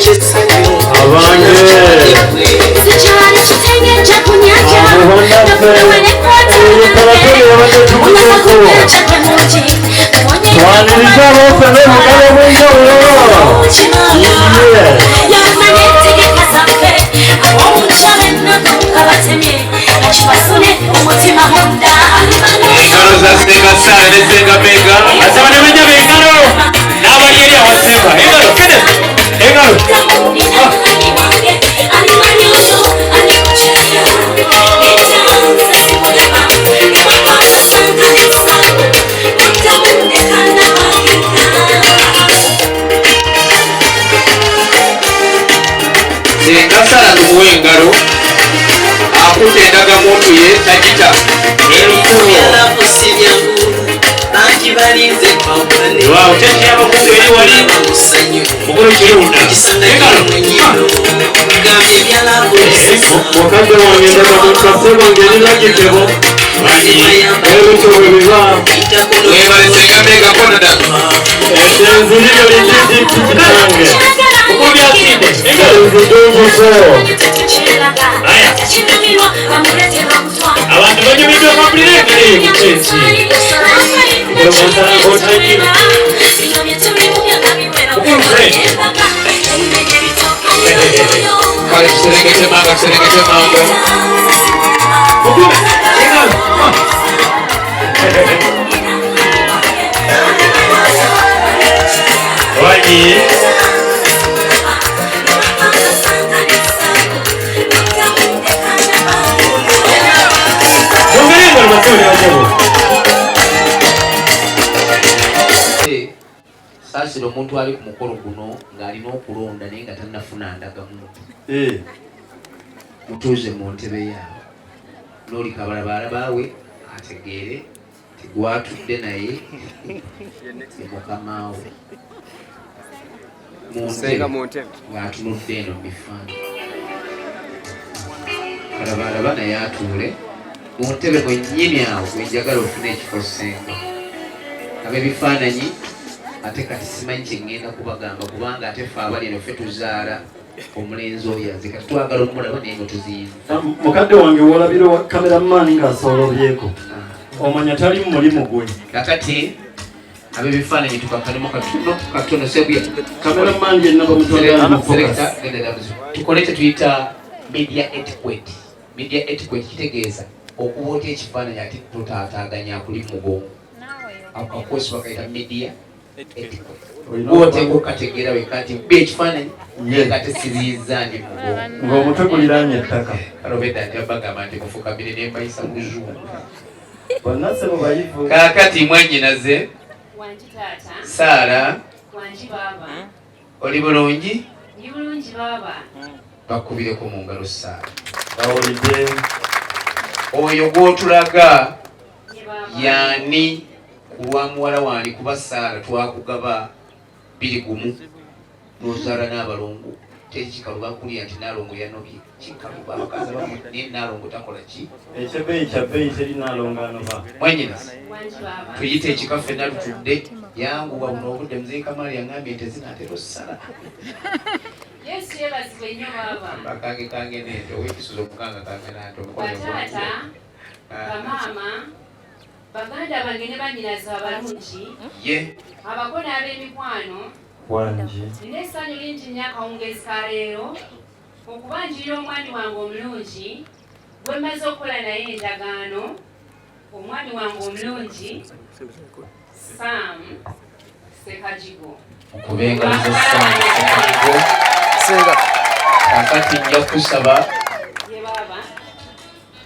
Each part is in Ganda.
Abange abo bannaffe, eyo kalatoni yabadde tukutuku. Twaniriza abaffe n'obugalo obw'enjawulo. Engalo za Senga Sara ne Senga Mega. Asaba ne banyaba engalo n'abali eri awasemba engalo. Kenneth, engalo. Senga Sara tumuwa engalo, akutte endagamuntu ye tagita. Waawo, kyeki abakungu eri wali mukulu Kirunda, engalo. Mukadde wange, ndagamuntu kasebo ng'eriragitebo ebityo bwe biba. Webale Senga Mega Konada. Entenzi liryo lititi kitange. Mukulu Byasinde, engalo. Enzidunguko. Aya, abantu banyumiddwa kampulira engalo eyo ku kyeki. Mukulu Fred. Kale tuserengete manga, tuserengete manga. Mukulu, engalo. Wanyi. Mwongere engalo, basebo ne banyabo. Saasira omuntu ali ku mukolo guno ng'alina okulonda naye nga tannafuna ndagamuntu, mutuuze mu ntebe yaabwe n'oli kabalabalabaawe ategeere tigwatudde naye ye mukamaawe mu ntebe ng'atunudde eno mu bifaananyi. Kalabalaba naye atuule mu ntebe mwennyini awo gwenjagala ofune ekifo. Ssenga, ab'ebifaananyi, ate kati simanyi kyeŋŋenda kubagamba, kubanga ate ffe abali eno ffe tuzaala omulenzi oyo aze, kati twagala omulaba naye nga tuziyiza. Mukadde wange, wolabira cameraman ng'asoolobyeko, omanya tali mu mulimu gwe. Kakati ab'ebifaananyi tukakanemu katono katono seguya. Cameraman yenna bamutwala mu focus. Tukole kyetuyita media etiquette. Media etiquette kitegeeza okuba otya ekifaananyi ate totaataaganya kuli mugongo. Ako kakosi bakayita media etiquette. Gwoteeka okategeera weka nti mbi ekifaananyi naye nga tesiziyiza ndi mugongo. Ng'omutwe guliraanye ettaka. Kalobedda nti abagamba nti mufukamire nembayisa mu Luzungu. Bonna ssebo bayivu. Kaakati mwannyinaze. Wangi taata. Saara. Wangi baaba. Oli bulungi? Ndi bulungi baaba. Bakubireko mu ngalo Saara. Bawulidde. Oyo gw'otulaga Ye baaba. yani ku lwa muwala wange? Kuba Saara twakugaba 21 n'ozaala n'abalongo, tekikaluba kulya nti Naalongo yanobye, kikaluba abakazi abamu naye Naalongo takola ki. Ekyebbeeyi kya bbeeyi, teri naalongaanoba. Mwannyinaze, Wangi baaba. tuyite ekika ffenna tutudde, yanguwa buno obudde. Muzeeyi Kamali yaŋŋambye nti zinaatera ossala. Yesu yeebazibwe nnyo baaba. Akange kange nente owekisuzo mukanga kange nante omukono. Bataata, bamaama, baganda bange ne bannyinaze abalungi, Ye. abako n'ab'emikwano, Wangi. nina essanyu lingi nnyo akawungeezi ka leero okubanjirira omwami wange omulungi gwe mmaze okukola naye endagaano, omwami wange omulungi Sam Sekajigo. Mukube engalo za Sam Sekajigo. Kakati nja kusaba Ye baaba.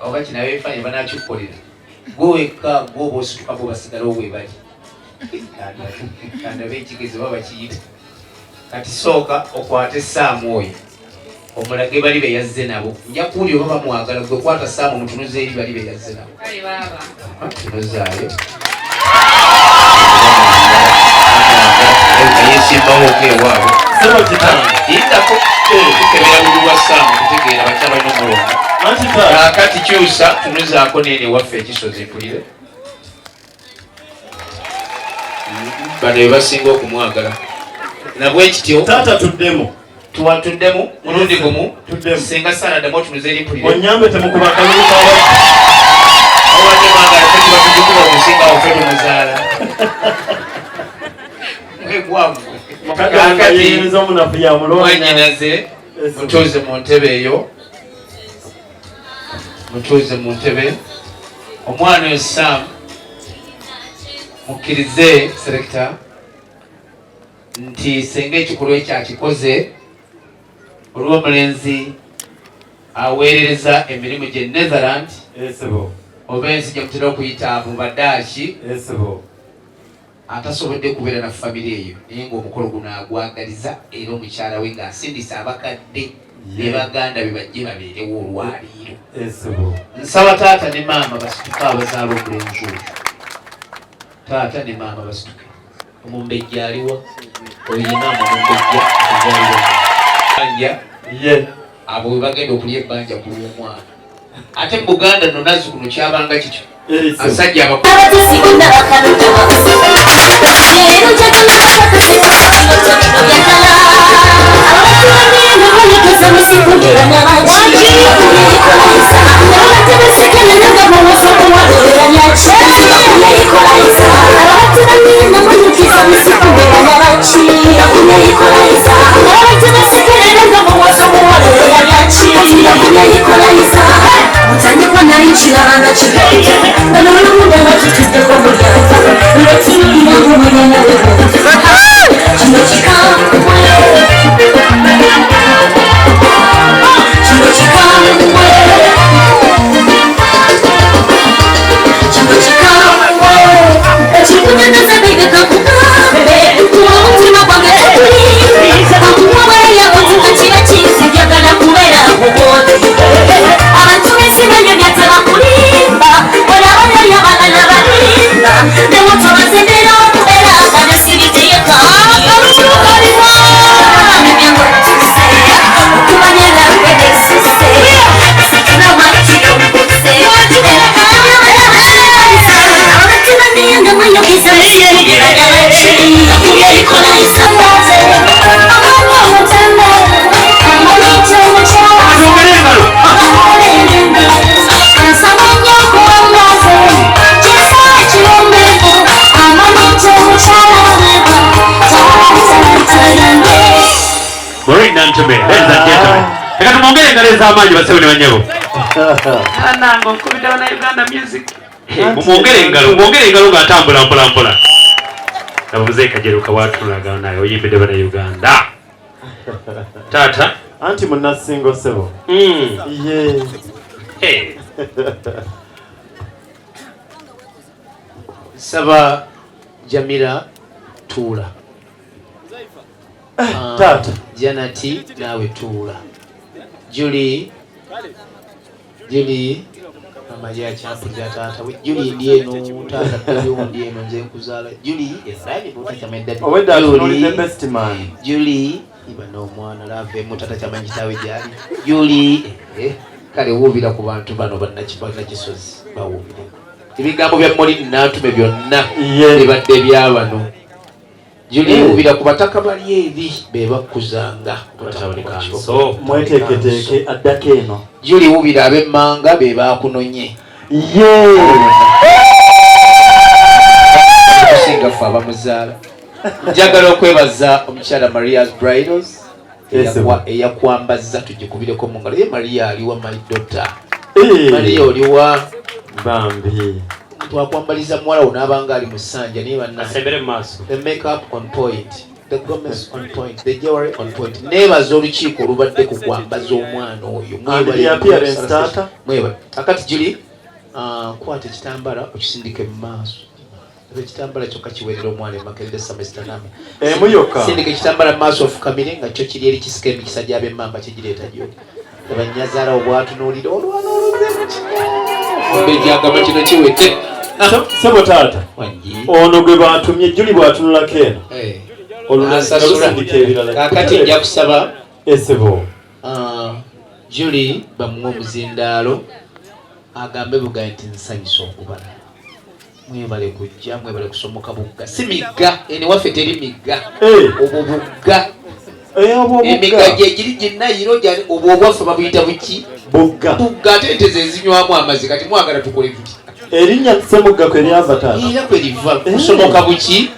Oba kino abebifaananyi banakikukolera gwe wekka, gwe oba osituka bo basigalawo bwe bali. Kandabe ekigezi oba bakiyita. Kati sooka okwate Saamu oyo omulage bali be yazze nabo. Nja kuwulira oba bamwagala. Gwe kwata Saamu omutunuze eri bali be yazze nabo. Kale baaba. Tunuzaayo, yesimbawo ewaabwe. Ssebo kitange. Lindako, tukebera buli bwa Saamu kutegeera bakyala balina omulongo. Anti taata. Kaakati kyusa, tunuzaako neene ewaffe ekisozi mpulire bano be basinga okumwagala nabwe kityo. Taata, tuddemu. Tuwatuddemu mulundi gumu. Singa Sara ddamu otunuze eri mpulire. Onyambe temukuba akalulu kawa. Obadde mwagala ffe tuba tugikuba okusinga awo ffe tumuzaala. Mwegwammwe. Kaakati mwannyinaze mutuuze mu ntebe eyo. Mutuuze mu ntebe. Omwana oyo Sam mukkirize selekita nti senga ekikolwa ekyo akikoze olw'omulenzi aweerereza emirimu gye Netherland oba ensi gye mutera okuyita mu Badaaki atasobodde kubeera na famire eyo naye ng'omukolo guno agwagaliza era omukyala we ng'asindise abakadde ne baganda be bajje babeerewo olwaleero. Nsaba taata ne maama basituke abazaala omulenzi oyo. Taata ne maama basituke. Omumbejja aliwa? Oyo ye maama omumbejja azaalibwa banja. Ye. Abo bwe bagenda okulya ebbanja ku lw'omwana. Ate mu Buganda nno nazzi kuno kyabanga kityo. Abasajja abakulu. Leka tumwongere engalo ez'amaanyi basebo ne bannyabo. Anange okubidde bana Uganda music. Mumwongere engalo, mumwongere engalo ng'atambula mpola mpola. Laba muzeeyi Kajeruka bw'atunulaga naye oyimbidde bana Uganda. Taata. Anti munnasingo ssebo. Ye. Nsaba Jamila tuula. Taata. Janati naawe tuula. Julie, Julie amaje akyampulira taata we. Julie ndi eno taata taliwo ndi eno nze nkuzaala. Julie esaani buta kyamanyi daddy. Obwedda atunuulidde best man. Julie iba n'omwana lava emu taata kyamanyi kitaawe gy'ali. Julie kale wuubira ku bantu bano bannakisozi bawuubire. Ebigambo bya Maureen Nantume byonna bibadde bya bano. Julie wubira ku bataka bali eri be bakuzanga. Mweteeketeeke addako eno. Julie wubira ab'emmanga be bakunonye. Ye. Okusinga ffe abamuzaala. Njagala okwebaza omukyala Maria's Bridals eyakwambaza tugikubireko mu ngalo. Ye Maria aliwa my daughter. Maria oliwa bambi. Twakwambaliza muwala wo n'abanga ali mu ssanja naye banna. Asembere mu maaso. The makeup on point, the gomez on point, the jewelry on point. Neebaza olukiiko olubadde ku kwambaza omwana oyo. Mwebale. Akati Julie, kwata ekitambala okisindike mu maaso. Ekitambala kyokka kiweerera omwana e Makerere semester namba. Emu yokka. Sindika ekitambala mu maaso ofukamire nga kyo kiri eri kisika emikisa gy'ab'emmamba kigireeta gy'oli. Abanyazaala obwatunuulira olwana oluze mu kino. Mbejjagamba kino kiwedde. Sebo taata, ono gwe batumye Julie bw'atunulako eno. Olusindika ebirala. Kaakati nja kusaba. Esebo. Julie bamuwe omuzindaalo agambe bugaye nti nsanyusa okubala. Mwebale kujja, mwebale kusomoka bugga. Si migga, eno waffe teri migga. Obwo bugga. Emigga gyegiri ginayiro obwo obwaffe babuyita buki? Bugga. Bugga, ate ente ze zinywamu amazzi. Kati mwagala tukole tuti? Erinnya Ssemugga kwe lyava taata. Era kwe liva, kusomoka buki?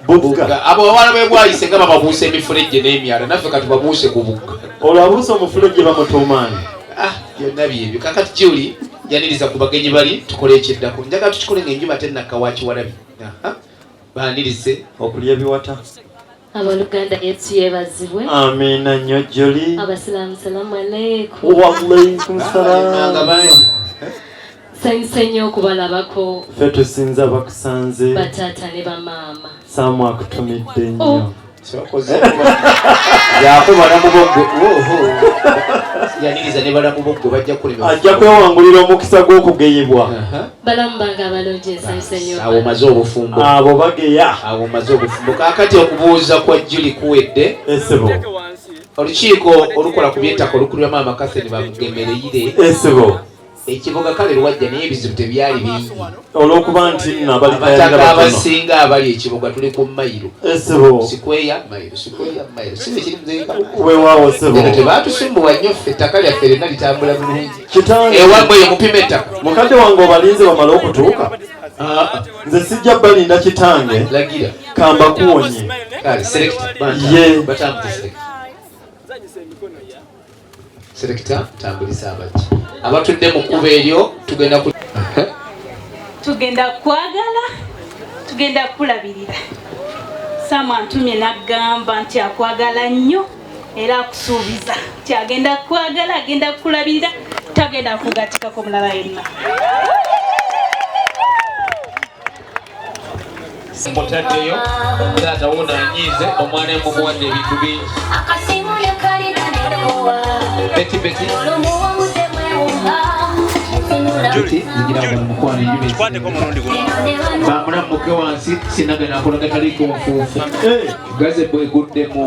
Bugga. Abo abawala b'ebwayise nga bababuusa emifulejje n'emyala, naffe katubabuuse ku bugga. Olwo abuusa omufulejje bamutuumaani? Byonna byebyo. Kakati Juli, janiriza ku bagenyi bali, tukole ekiddako. Njagala tukikole ng'enjuba tennakka wa Kiwalabi. Baanirize. Okulya ebiwata. Abooluganda, Yesu yeebazibwe. Amiina nnyo, Joli. Abasiraamu, salamu aleikum. Waalaikum salaam. Nsanyuse nnyo okubalabako. Ffe tusinza bakusanze. Bataata ne bamaama. Saamu akutumidde nnyo. Yako balamu boggo. Yaniriza ne balamu boggo, bajja kulema. Ajja kwewangulira omukisa gw'okugeyibwa. Balamu bange abalungi, nsanyuse nnyo. Awo maze obufumbo. Abo bageya. Awo maze obufumbo. Kaakati okubuuza kwa Juli kuwedde. Esebo. Olukiiko olukola ku by'ettaka olukulira Maama Catherine Bamugemereire. Esebo. Ekibuga kale lwajja, naye ebizibu tebyali bingi. Olw'okuba nti nno abataka abasinga abali ekibuga tuli ku mayiro. Esebo. Sikweya mayiro, sikweya mayiro. Si ekiri muzeeka. Weewaawo sebo. Eno tebatusumbuwa nnyo ffe, ettaka lyaffe lyonna litambula bulungi. Kitange. Ewammwe eyo mupima ettaka. Mukadde wange obalinze bamale okutuuka. Nze sijja balinda kitange. Lagira. Kamba kuwonye. Kale, select. Ye. Batambuze select. Selector, tambulisa abaki. Abatudde mu kkubo eryo tugenda ku Tugenda kwagala, tugenda kulabirira. Saamu antumye n'agamba nti akwagala nnyo, era akusuubiza nti agenda kwagala, agenda kulabirira, tagenda kugatikako mulala yenna. Mutaddeyo taata wuno anyiize, omwana mumuwadde ebintu bingi. Betty, Betty. Betty, zigira ngo mukwano enjuba bamulamu muke wansi sinagana akola gataliiko nfuufu. Gaze bweguddemu.